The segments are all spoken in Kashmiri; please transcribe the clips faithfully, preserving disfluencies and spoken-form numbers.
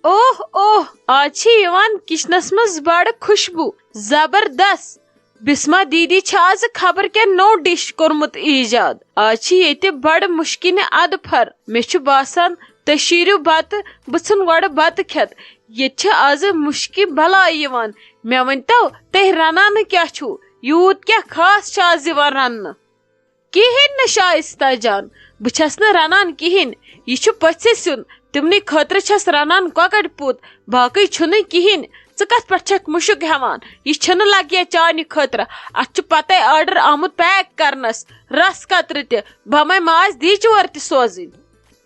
اوہ اوہ، آز چھِ یِوان کچنس منٛز بڑٕ خوشبو، زبردست۔ بسمہ دیدی چھِ آز خبر کیٛاہ نوٚو ڈش کوٚرمُت ایجاد۔ آز چھِ ییٚتہِ بڑٕ مُشکِنہِ اَدٕ پھر۔ مےٚ چھُ باسان، تُہۍ شیٖرِو بتہٕ، بہٕ ژھٕن گۄڈٕ بتہٕ کھٮ۪تھ۔ ییٚتہِ چھِ آز مُشکہِ بلاے یِوان۔ مےٚ ؤنۍتو، تُہۍ رنان کیٛاہ چھُو؟ یوٗت کیٛاہ خاص چھُ آز یِوان رننہٕ؟ کِہیٖنۍ نہٕ شائستہ جان، بہٕ چھَس نہٕ رنان کِہیٖنۍ۔ یہِ چھُ پٔژھِس سیُن، تِمنٕے خٲطرٕ چھَس رنان کۄکر پوٗت، باقٕے چھُنہٕ کِہیٖنۍ۔ ژٕ کتھ پٮ۪ٹھ چھکھ مُشُک ہٮ۪وان؟ یہِ چھُنہٕ لگیا چانہِ خٲطرٕ، اتھ چھُ پتے آرڈر آمُت پیک کرنس۔ رس قطرٕ تہِ، بمے ما آسہِ دیٖچور تہِ سوزٕنۍ۔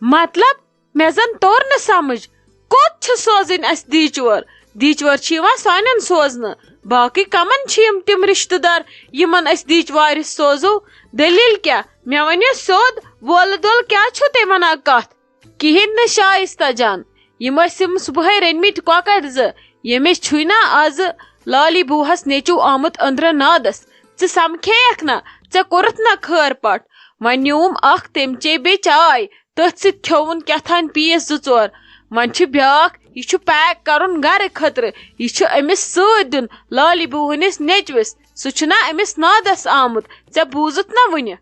مطلب، مےٚ زن توٚر نہٕ سمجھ، کوٚت چھِ سوزٕنۍ اسہِ دیٖچور؟ دیٖچور چھِ یِوان سانٮ۪ن سوزنہٕ، باقٕے کمن چھِ یِم تِم رشتہٕ دار یِمن أسۍ دیٖچوارِ سوزو؟ دٔلیٖل کیٛاہ؟ مےٚ ؤنِو سیوٚد، وولہٕ دۄل کیٛاہ چھِو تُہۍ ونان کتھ؟ کِہیٖنۍ نہٕ شائستہ جان، یِم ٲسۍ یِم صبحٲے رٔنمٕتۍ کۄکر زٕ، ییٚمِس چھُے نا آزٕ لالی بوٗہس نیٚچو آمُت أنٛدرٕ نادس۔ ژٕ سمکھییکھ نا؟ ژےٚ کوٚرُتھ نا خٲر پاٹھ؟ وۄنۍ نیوٗم اکھ، تٔمۍ چے بیٚیہِ چاے، تٔتھۍ سۭتۍ کھیوٚوُن کیٛاہ تام پیٖس زٕ ژور۔ وۄنۍ چھُ بیٛاکھ، یہِ چھُ پیک کرُن گرٕ خٲطرٕ، یہِ چھُ أمِس سۭتۍ دیُن، لالی بوٗہٕنِس نیٚچوِس۔ سُہ چھُنا أمِس نادس آمُت، ژےٚ بوٗزُتھ نا وُنہِ؟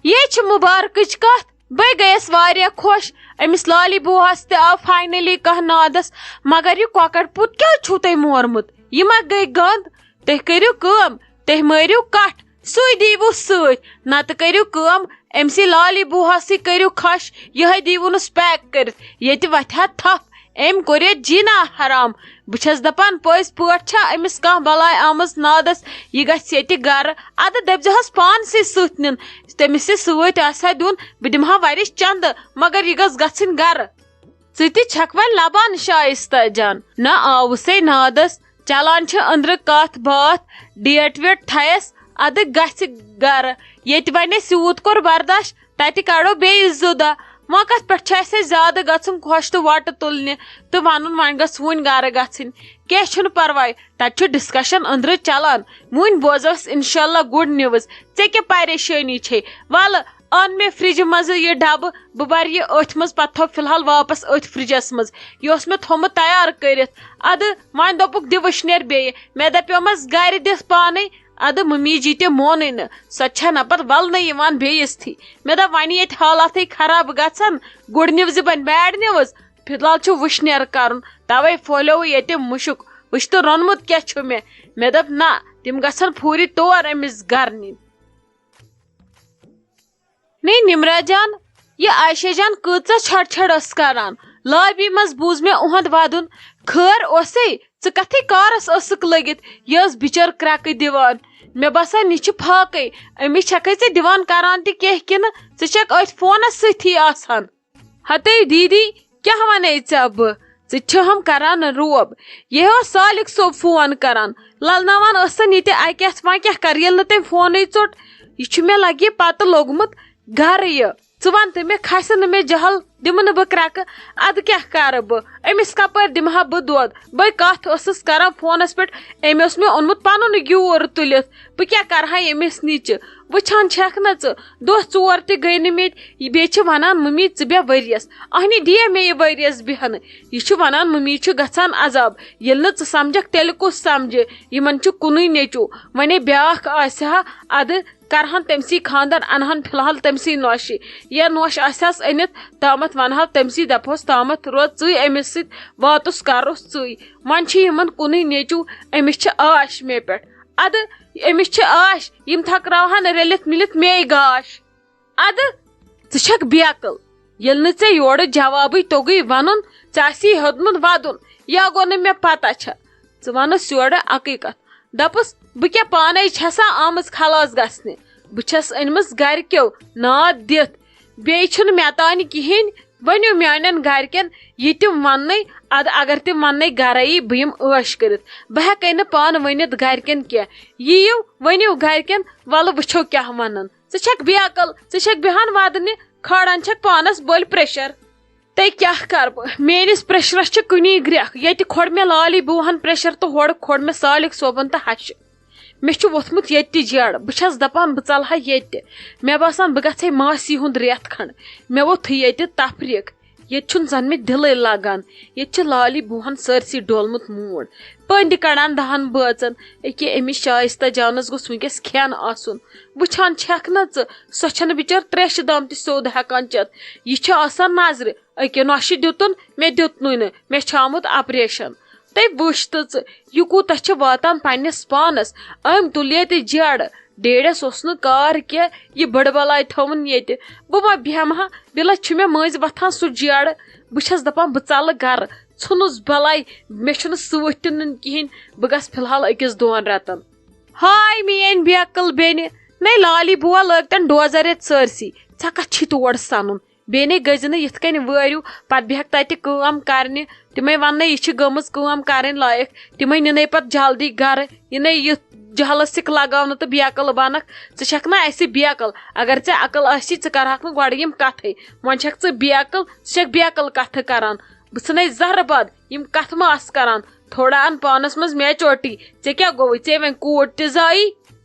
یے چھِ مُبارکٕچ کتھ، بے گٔیَس واریاہ خۄش۔ أمِس لالی بوٗہس تہِ آو فاینلی کانٛہہ نادس۔ مگر یہِ کۄکر پوٗت کیٛازِ چھُو تۄہہِ مورمُت؟ یہِ ما گٔے گنٛد؟ تُہۍ کٔرِو کٲم، تُہۍ مٲرِو کٹھ، سُے دیٖوُس سۭتۍ۔ نتہٕ کٔرِو کٲم، أمۍ سٕے لالی بوٗہسٕے کٔرِو خۄش، یِہوٚے دیٖوُنس پیک کٔرِتھ، ییٚتہِ وتھِ ہا تھپھ۔ أمۍ کوٚر ییٚتہِ جینا حرام۔ بہٕ چھَس دَپان، پٔزۍ پٲٹھۍ چھا أمِس کانٛہہ بلاے آمٕژ نادس؟ یہِ گژھِ ییٚتہِ گرٕ۔ اَدٕ دٔپۍزِہَس پانسٕے سۭتۍ نِن، تٔمِس یہِ سۭتۍ آسہِ ہا دیُن، بہٕ دِمہٕ ہا وَرِش چندٕ، مگر یہِ گٔژھ گژھٕنۍ گرٕ۔ ژٕ تہِ چھَکھ وۄنۍ لبان شائستہ جان۔ نہ آوُسے نادس، چلان چھِ أنٛدرٕ کتھ باتھ، ڈیٹ ویٹ تھایس، اَدٕ گژھِ گرٕ۔ ییٚتہِ وۄنۍ اَسہِ یوٗت کوٚر برداش، تتہِ کڑو بیٚیہِ زٕ دۄہ۔ وۄنۍ کتھ پٮ۪ٹھ چھُ اَسہِ زیادٕ گژھُن خۄش تہٕ وۄٹہٕ تُلنہِ تہٕ ونُن وۄنۍ گٔژھ وُنۍ گرٕ گژھٕنۍ؟ کینٛہہ چھُنہٕ پرواے، تتہِ چھُ ڈسکشن أنٛدرٕ چلان۔ وُنۍ بوزو أسۍ انشاءاللہ گُڈ نیوز۔ ژےٚ کیٛاہ پریشٲنی چھے؟ ولہٕ، اَن مےٚ فرجہِ منٛزٕ یہِ ڈبہٕ، بہٕ برٕ یہِ أتھۍ منٛز، پتہٕ تھاو فی الحال واپس أتھۍ فرجس منٛز۔ یہِ اوس مےٚ تھوٚمُت تیار کٔرِتھ۔ ادٕ وۄنۍ دوٚپُکھ، دِ وٕشنیر بیٚیہِ۔ مےٚ دپیومس، گرِ دِس پانے۔ ادٕ ممی جی تہِ مونٕے نہٕ، سۄ تہِ چھےٚ نہ پتہٕ ولنَے یِوان بیٚیِس تھی۔ مےٚ دوٚپ، وۄنۍ ییٚتہِ حالاتھٕے خراب گژھن، گُڈ نیوزِ بنہِ بیڈ نیوز۔ فی الحال چھُ وٕشنیر کرُن، توے پھولیوو ییٚتہِ مُشُک۔ وٕچھ تہٕ روٚنمُت کیٛاہ چھُ مےٚ۔ مےٚ دوٚپ، نہ، تِم گژھن فوری تور أمِس گرٕ نِنۍ۔ نے نمرہ جان، یہِ عائشہ جان کۭژاہ چھڑ چھڑ ٲس کران۔ لابی منٛز بوٗز مےٚ اُہُنٛد ودُن۔ خٲر اوسے؟ ژٕ کتھٕے کارس ٲسٕکھ لٔگِتھ؟ یہِ ٲس بِچٲر کرٛٮ۪کہٕ دِوان۔ مےٚ باسان، یہِ چھِ فاقے۔ أمِس چھکھے ژٕ دِوان کران تہِ کینٛہہ کِنہٕ ژٕ چھکھ أتھۍ فونس سۭتھی آسان؟ ہتے دیدی، کیٛاہ ونے ژےٚ بہٕ؟ ژٕ چھہم کران روب۔ یہِ اوس سالک صٲب فون کران۔ للناوان ٲسن یہِ تہِ اکہِ اَتھٕ، وۄنۍ کیٛاہ کرٕ ییٚلہِ نہٕ تٔمۍ فونٕے ژوٚٹ؟ یہِ چھُ مےٚ لگہِ پتہٕ لوٚگمُت گرٕ یہِ۔ ژٕ وَن تہٕ مےٚ، کھسہِ نہٕ مےٚ جہل، دِمہٕ نہٕ بہٕ کرٛٮ۪کہٕ، اَدٕ کیٛاہ کَرٕ بہٕ؟ أمِس کَپٲرۍ دِمہٕ ہا بہٕ دۄد؟ بٔے کَتھ ٲسٕس کران فونَس پٮ۪ٹھ، أمۍ اوس مےٚ اوٚنمُت پَنُن گیوٗر تُلِتھ، بہٕ کیٛاہ کَرٕ ہا أمِس نِچہِ؟ وٕچھان چھَکھ نہ ژٕ، دۄہ ژور تہِ گٔے نہٕ مےٚ تہِ، یہِ بیٚیہِ چھِ وَنان، مٔمی، ژٕ بیٚہہ ؤریَس، اَہنہِ دِیا مےٚ یہِ ؤریَس بیٚہنہٕ؟ یہِ چھُ وَنان، مٔمی چھُ گژھان عذاب، ییٚلہِ نہٕ ژٕ سَمجَکھ، تیٚلہِ کُس سَمجہِ؟ یِمَن چھُ کُنُے نیٚچوٗ، وۄنۍ بیٛاکھ آسہِ ہا، اَدٕ کرہن تٔمسٕے خاندر، انہن فی الحال تٔمسٕے نوشہِ۔ یا نوش آسہِ ہس أنِتھ، تامتھ ونہو تٔمسٕے، دپہوس، تامتھ روز ژٕے أمِس سۭتۍ، واتُس کرُس ژٕے۔ وۄنۍ چھِ یِمن کُنُے نیٚچو، أمِس چھِ آش مےٚ پٮ۪ٹھ۔ ادٕ أمِس چھِ آش، یِم تھکراوہن رٔلِتھ مِلِتھ مے گاش۔ ادٕ ژٕ چھکھ بیقل، ییٚلہِ نہٕ ژےٚ یورٕ جوابٕے توٚگُے ونُن، ژےٚ آسی ہیوٚتمُت ودُن، یا گوٚو نہٕ مےٚ پتہ چھےٚ۔ ژٕ ونس یورٕ اکٕے کتھ، دپس، بہٕ کیٛاہ پانے چھسا آمٕژ خلاص گژھنہِ؟ بہٕ چھس أنمٕژ گرِکیو ناد دِتھ، بیٚیہِ چھُنہٕ مےٚ تانۍ کِہیٖنۍ۔ ؤنِو میانٮ۪ن گرِکٮ۪ن یہِ تِم وننَے، ادٕ اگر تِم وننَے گرے، بہٕ یِم عٲش کٔرِتھ۔ بہٕ ہٮ۪کے نہٕ پانہٕ ؤنِتھ گرِکٮ۪ن کینٛہہ۔ یِیِو، ؤنِو گرِکٮ۪ن، ولہٕ وٕچھو کیٛاہ ونن۔ ژٕ چھکھ بے عقل، ژٕ چھکھ بیہان ودنہِ، کھالان چھکھ پانس بٔلۍ پریشر۔ تہٕ کیٛاہ کرٕ بہٕ؟ میٲنِس پریشرس چھِ کُنی گرٛٮ۪کھ۔ ییٚتہِ کھوٚر مےٚ لالی بوٗہن پریشر تہٕ ہورٕ کھوٚر مےٚ سالک صٲبُن تہٕ ہشہِ۔ مےٚ چھُ ووٚتھمُت ییٚتہِ تہِ جیڑٕ۔ بہٕ چھَس دَپان، بہٕ ژَلہٕ ہا ییٚتہِ۔ مےٚ باسان، بہٕ گژھٕ ہے ماسی ہُنٛد رٮ۪تھ کھنٛڈ۔ مےٚ ووٚتھ ییٚتہِ تفریٖق۔ ییٚتہِ چھُنہٕ زن مےٚ دِلٕے لگان۔ ییٚتہِ چھِ لالی بوہن سٲرسٕے ڈولمُت موٗڈ۔ پٔنٛدۍ کڑان دہن بٲژن۔ أکیاہ أمِس شایستہ جانس گوٚژھ وٕنکیٚس کھٮ۪ن آسُن۔ وٕچھان چھکھ نہ ژٕ، سۄ چھنہٕ بِچٲر تریشہِ دام تہِ سیوٚد ہٮ۪کان چٮ۪تھ۔ یہِ چھِ آسان نظرِ۔ أکیاہ نۄشہِ دیُتُن، مےٚ دیُتنُے نہٕ، مےٚ چھُ آمُت آپریشن۔ تٔمۍ وٕچھ تہٕ ژٕ، یہِ کوٗتاہ چھِ واتان پننِس پانس۔ أمۍ تُل ییٚتہِ جیڑٕ۔ ڈیڈیس اوس نہٕ کار کینٛہہ، یہِ بٕڈٕ بلاے تھٲوٕن ییٚتہِ۔ بہٕ ما بیٚہمہٕ ہا، بِلہ چھُ مےٚ مٔنٛزۍ وۄتھان سُہ جیڑٕ۔ بہٕ چھس دپان، بہٕ ژلہٕ گرٕ، ژھٕنُس بلاے، مےٚ چھُنہٕ سۭتۍ تہِ نیُن کِہیٖنۍ، بہٕ گژھٕ فی الحال أکِس دۄن رٮ۪تن۔ ہاے میٲنۍ بیکل بیٚنہِ، نے لالی بوا لٲگتن ڈوزر یتھ سٲرسٕے، ژےٚ کتھ چھی تور سنُن؟ بیٚیہِ نے گٔژھۍ نہٕ یِتھ کٔنۍ وٲرِو، پتہٕ بیٚہکھ تتہِ کٲم کرنہِ۔ تِمے وننے، یہِ چھِ گٔمٕژ کٲم کرٕنۍ لایق۔ تِمے نِنے پتہٕ جلدی گرٕ۔ یہِ نے یُتھ جہلس سِکھ لگاونہٕ تہٕ بیقل بنکھ۔ ژٕ چھکھ نہ اسہِ بیقل۔ اگر ژےٚ عقل آسی، ژٕ کرہکھ نہٕ گۄڈٕ یِم کتھے۔ وۄنۍ چھکھ ژٕ بیقل، ژٕ چھکھ بیقل کتھٕ کران۔ بہٕ ژھٕنے زہرٕ بد، یِم کتھٕ مہ آس کران۔ تھوڑا ان پانس منٛز میچورٹی۔ ژےٚ کیٛاہ گوٚوُے؟ ژےٚ وۄنۍ کوٗر تہِ زایی۔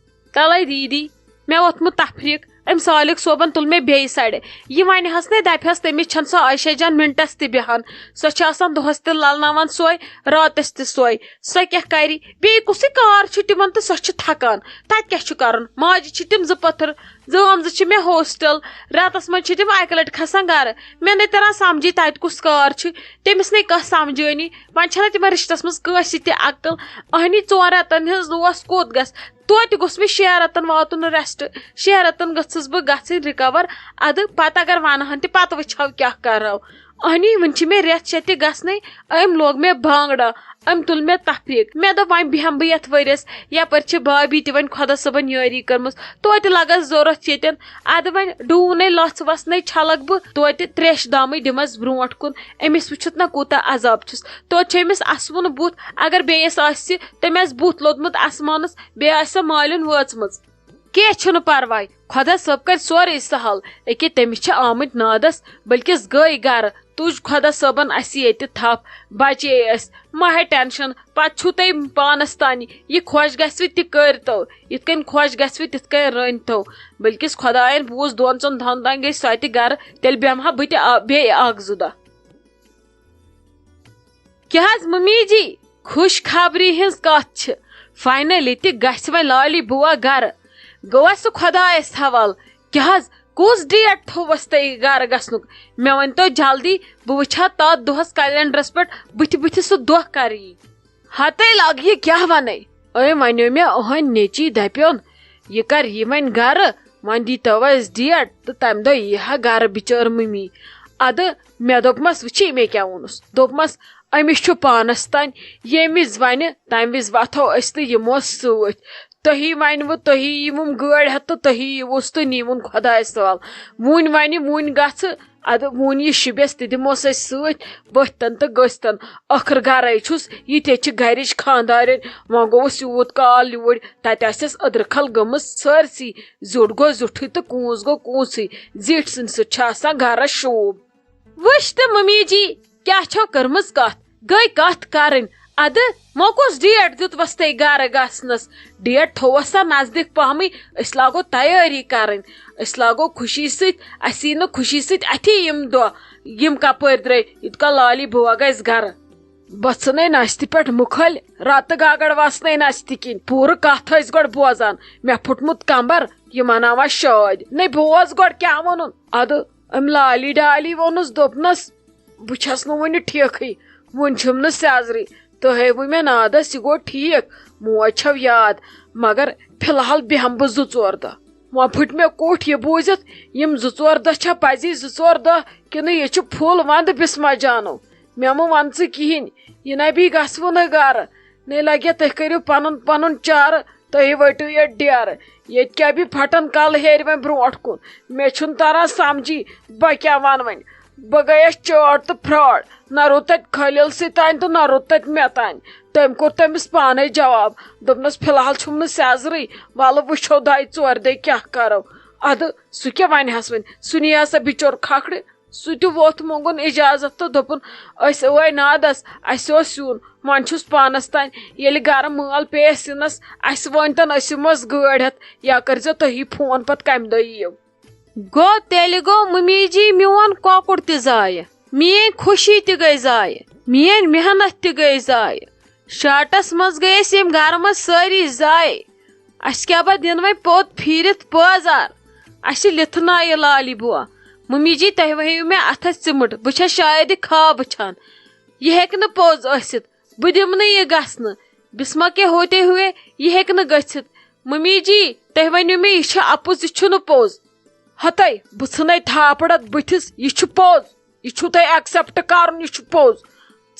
تلے دیدی، مےٚ ووٚتھمُت تفریٖق۔ أمۍ سالِک صٲبن تُل مےٚ بیٚیہِ سڑِ۔ یہِ ونہِ ہس نے، دپہِ ہس، تٔمِس چھنہٕ سۄ عایشہ جان منٹس تہِ بیہان۔ سۄ چھِ آسان دۄہس تہِ للناوان سۄے، راتس تہِ سۄے۔ سۄ کیٛاہ کرِ؟ بیٚیہِ کُسٕے کار چھُ تِمن تہٕ سۄ چھِ تھکان۔ تتہِ کیٛاہ چھُ کرُن؟ ماجہِ چھِ تِم زٕ پٔتھر، زٲم زٕ چھِ مےٚ ہاسٹل۔ راتس منٛز چھِ تِم اکہِ لٹہِ کھسان گرٕ۔ مےٚ نے تران سمجھی تتہِ کُس کار چھُ۔ تٔمِس نے کانٛہہ سمجھٲنی۔ وۄنۍ چھنہٕ تِمن رشتس منٛز کٲنٛسہِ تہِ عقل۔ اہنی ژۄن رٮ۪تن ہٕنٛز دوس کوٚت گژھِ؟ توتہِ گوٚژھ مےٚ شیٚن رٮ۪تن واتُن ریسٹ۔ شیٚن رٮ۪تن گٔژھٕس بہٕ گژھٕنۍ رِکور۔ ادٕ پتہٕ اگر ونہٕ ہن تہِ، پتہٕ وٕچھو کیٛاہ کرو۔ اہنی، وٕنہِ چھِ مےٚ رٮ۪تھ شےٚ تہِ گژھنَے۔ أمۍ لوگ مےٚ بانگڑا، أمۍ تُل مےٚ تفریٖق۔ مےٚ دوٚپ، وۄنۍ بیٚہمہٕ بہٕ یتھ ؤرِیس، یپٲرۍ چھِ بھابھی تہِ وۄنۍ خۄدا صٲبن یٲری کٔرمٕژ۔ توتہِ لگس ضروٗرت ییٚتٮ۪ن۔ ادٕ وۄنۍ ڈوٗنَے لژھ وژھ نے چھلکھ بہٕ، توتہِ تریشہِ دامٕے دِمس برونٛٹھ کُن۔ أمِس وٕچھِتھ نہ کوٗتاہ عذاب چھُس۔ توتہِ چھُ أمِس اسوُن بُتھ، اگر بیٚیِس آسہِ تٔمۍ آسہِ بُتھ لوٚدمُت آسمانس، بیٚیہِ آسہِ سۄ مالِن وٲژمٕژ۔ کینٛہہ چھُنہٕ پرواے، خۄدا صٲب کرِ سورُے سہل۔ أکے تٔمِس چھِ آمٕتۍ نادس، بلکس گٔے گرٕ۔ تُج خۄدا صٲبن اسہِ ییٚتہِ تھپھ، بچے أسۍ۔ مہ ہے ٹینشن، پتہٕ چھُو تۄہہِ پانس تانی۔ یہِ خۄش گژھوٕ تہِ کٔرۍتو، یِتھ کٔنۍ خۄش گژھوٕ تِتھ کٔنۍ رٔنۍتو۔ بلکس خۄداین بوٗز دۄن ژۄن دۄہن تام گٔے سۄ تہِ گرٕ، تیٚلہِ بیٚہمہٕ ہا بہٕ تہِ آ-، بیٚیہِ اکھ زٕ دۄہ۔ کیٛاہ حظ ممی جی، خوش خبری ہٕنٛز کتھ چھِ۔ فاینلی تہِ گژھِ وۄنۍ لالی بوا گرٕ۔ گوٚوا سُہ خۄدایس حوال؟ کیٛاہ حظ، کُس ڈیٹ تھووس تۄہہِ گرٕ گژھنُک؟ مےٚ ؤنۍتو جلدی، بہٕ وٕچھِ ہا تتھ دۄہس کیلنڈرس پٮ۪ٹھ بٕتھِ بٕتھِ سُہ دۄہ کر یی۔ ہتے لگ یہِ کیٛاہ ونے؟ أمۍ ونیو مےٚ أہنٛدۍ نیٚچی دپیوٚن، یہِ کر یی وۄنۍ گرٕ، وۄنۍ دیٖتو اَسہِ ڈیٹ تہٕ تمہِ دۄہ یی ہا گرٕ بچٲر ممی۔ ادٕ مےٚ دوٚپمس، وٕچھی مےٚ کیٛاہ ووٚنُس؟ دوٚپمس، أمِس چھُ پانس تام، ییٚمہِ وِزِ ونہِ تمہِ وِزِ وۄتھو أسۍ تہٕ یِمو سۭتۍ۔ تُہی ونوٕ، تُہی یِوُم گٲڑۍ ہٮ۪تھ تہٕ تُہی یِوُس تہٕ نیٖوُن خۄدایس حوال۔ وُنۍ ونہِ، وُنۍ گژھٕ، ادٕ وُنۍ یہِ شِبس تہِ دِموس أسۍ سۭتۍ، ؤتھتن تہٕ گٔژھتن۔ ٲخٕر گرے چھُس، یہِ تہِ چھِ گرِچ خاندارٮ۪ن۔ وۄنۍ گوٚوُس یوٗت کال یوٗرۍ، تتہِ آسٮ۪س أدرٕ کھل گٔمٕژ سٲرسٕے۔ زیُٹھ گوٚو زیُٹھٕے تہٕ کوٗنٛژ گوٚو کوٗنٛژٕے۔ زِٹھۍ سٕنٛدِ سۭتۍ چھِ آسان گرس شوٗب۔ وٕچھ تہٕ ممی جی، کیٛاہ چھو کٔرمٕژ کتھ؟ گٔے کتھ کرٕنۍ۔ ادٕ وۄنۍ کُس ڈیٹ دیُت وۄستَے گرٕ گژھنس؟ ڈیٹ تھووس سا نزدیٖک پہمٕے، أسۍ لاگو تیٲری کرٕنۍ۔ أسۍ لاگو خوشی سۭتۍ، اَسہِ یی نہٕ خوشی سۭتۍ اَتھی یِم دۄہ، یِم کپٲرۍ درٛاے، یوٗت کال لالی بوا گژھِ گرٕ۔ بہٕ ژھٕنے نستہِ پٮ۪ٹھ مُکھلۍ، رتہٕ گاگڑ وسنے نستہِ کِنۍ۔ پوٗرٕ کتھ ٲسۍ گۄڈٕ بوزان، مےٚ پھُٹمُت کمبر، یہِ مناوان شٲدۍ۔ نے بوز گۄڈٕ کیٛاہ ووٚنُن۔ ادٕ أمۍ لالی ڈالی ووٚنُس، دوٚپنس، بہٕ چھس نہٕ وُنہِ ٹھیکھٕے، وُنہِ چھُم نہٕ سیزرٕے۔ تُہۍ ہٲوٕ مےٚ نادس، یہِ گوٚو ٹھیک، موج چھو یاد، مگر فی الحال بیہمہٕ بہٕ زٕ ژور دۄہ۔ وۄنۍ پھُٹۍ مےٚ کوٚٹھۍ یہِ بوٗزِتھ، یِم زٕ ژور دۄہ چھا پزی زٕ ژور دۄہ، کِنہٕ یہِ چھُ فُل ونٛدٕ بسمہ جانو؟ مےٚ مہٕ ون ژٕ کِہینۍ، یہِ نہ بیٚیہِ گژھٕ وُنہٕ گرٕ۔ نے لگہِ تُہۍ کٔرِو پنُن پنُن چارٕ، تُہۍ ؤٹِو یتھ ڈیرٕ۔ ییٚتہِ کیٛاہ بیٚیہِ پھٹن کلہٕ ہیرِ وۄنۍ برونٛٹھ کُن؟ مےٚ چھُنہٕ تران سمجھی، بہٕ کیٛاہ ونہٕ وۄنۍ؟ بہٕ گٔیس چٲٹ تہٕ پھراٹ، نہ روٗد تتہِ خلیل سۭتۍ تانۍ تہٕ نہ روٗد تتہِ مےٚ تانۍ۔ تٔمۍ کوٚر تٔمِس پانے جواب، دوٚپنس، فی الحال چھُم نہٕ سیزرٕے، ولہٕ وٕچھو دۄیہِ ژورِ دۄہہِ کیٛاہ کرو۔ ادٕ سُہ کیٛاہ ونہِ ہس وۄنۍ؟ سُہ نِیہِ ہا سا بِچور کھکھرِ۔ سُہ تہِ ووٚتھ مونٛگُن اجازت تہٕ دوٚپُن، أسۍ ٲے نادس، اسہِ اوس یُن، وۄنۍ چھُس پانس تانۍ۔ ییٚلہِ گرٕ مٲل پیٚیس یِنس، اسہِ ؤنۍتن، أسۍ یِمس گٲڑۍ ہٮ۪تھ، یا کٔرۍزیو تُہی فون پتہٕ کمہِ دۄہ یِیِو۔ گوٚو تیٚلہِ گوٚو ممی جی میون کۄکُر تہِ ضایع۔ میٲنۍ خوشی تہِ گٔے ضایع، میٲنۍ محنت تہِ گٔے ضایع۔ شاٹس منٛز گٔے أسۍ ییٚمہِ گرٕ منٛز سٲری ضایع۔ اسہِ کیٛاہ با دِن وۄنۍ پوٚت پھیٖرِتھ پٲزار؟ اسہِ چھِ لِتھٕ ناوِ یہِ لالی بوا۔ ممی جی، تۄہہِ وہیو مےٚ اتھس ژِمٕٹ، بہٕ چھس شاید یہِ خواب وٕچھان۔ یہِ ہیٚکہِ نہٕ پوٚز ٲسِتھ، بہٕ دِمہٕ نہٕ یہِ گژھنہٕ۔ بسمہ کے ہوتے ہوئے یہِ ہیٚکہِ نہٕ گٔژھِتھ۔ ممی جی، تۄہہِ ؤنِو مےٚ، یہِ چھُ اپُز، یہِ چھُنہٕ پوٚز۔ ہتے، بہٕ ژھٕنے تھاپڑ اتھ بٕتھِس، یہِ چھُ پوٚز۔ یہِ چھُو تۄہہِ accept کرُن، یہِ چھُ پوٚز۔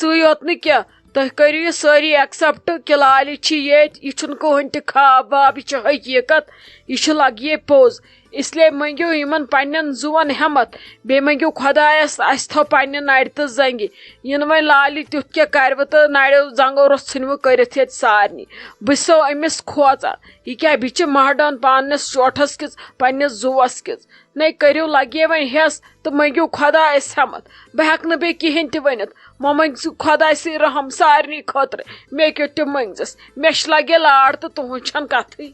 ژٕے یوت نہٕ کینٛہہ، تُہۍ کٔرِو یہِ سٲری accept کہِ لالہِ چھِ ییٚتۍ، یہِ چھُنہٕ کٕہٕنۍ تہِ خواب واب، یہِ چھِ حقیٖقت، یہِ چھُ لگیے پوٚز۔ اس لیے مٔنٛگِو یِمن پننٮ۪ن زُوَن ہٮ۪متھ، بیٚیہِ مٔنٛگِو خۄدایس اَسہِ تھٲو پننہِ نرِ تہٕ زنٛگہِ۔ یِنہٕ وۄنۍ لالہِ تیُتھ کینٛہہ کرِوٕ تہٕ نرٮ۪و زنٛگو روٚس ژھٕنوٕ کٔرِتھ ییٚتہِ سارنٕے۔ بہٕ چھسو أمِس کھوژان، یہِ کیٛاہ بِچہِ مہڈان پننِس شوٹھس کِژھ، پننِس زُوَس کِژھ۔ نے کٔرِو لگے وۄنۍ ہٮ۪س تہٕ مٔنٛگِو خۄدایس ہٮ۪متھ۔ بہٕ ہٮ۪کہٕ نہٕ بیٚیہِ کِہیٖنۍ تہِ ؤنِتھ۔ وۄنۍ مٔنٛگزِ خۄداے سٕے رحم سارنٕے خٲطرٕ۔ مےٚ کیُتھ تہِ مٔنٛگزِس، مےٚ چھِ لگے لاڈ تہٕ تُہٕنٛز چھَنہٕ کتھٕے۔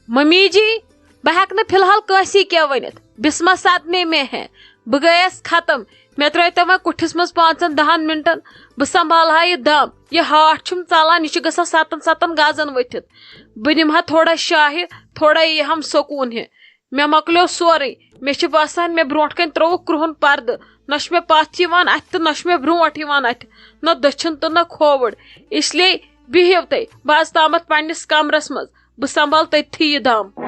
ممی جی، بہٕ ہٮ۪کہٕ نہٕ فی الحال کٲنٛسی کینٛہہ ؤنِتھ۔ بسمہ صدمے میں ہے۔ بہٕ گٔیَس ختم۔ مےٚ ترٛٲے تٔمۍ وۄنۍ کُٹھِس منٛز پانٛژن دَہَن مِنٹَن۔ بہٕ سنبھالہٕ ہا یہِ دم۔ یہِ ہارٹ چھُم ژلان، یہِ چھُ گژھان ستَن ستَن گازن ؤتھِتھ۔ بہٕ نِمہٕ ہا تھوڑا شاہہِ، تھوڑا یی ہم سکوٗن ہہِ۔ مےٚ مۄکلیو سورُے۔ مےٚ چھُ باسان، مےٚ برونٛٹھ کَنہِ ترٛووُکھ کرٛہُن پردٕ۔ نہ چھُ مےٚ پتھ یِوان اَتھِ تہٕ نہ چھُ مےٚ برونٛٹھ یِوان اَتھِ، نہ دٔچھُن تہٕ نہ کھووُر۔ اس لیے بِہِو تُہۍ، بہٕ اژٕ تامَتھ پننِس کمرس منٛز۔ بہٕ سنبھال تٔتھی یہِ دم۔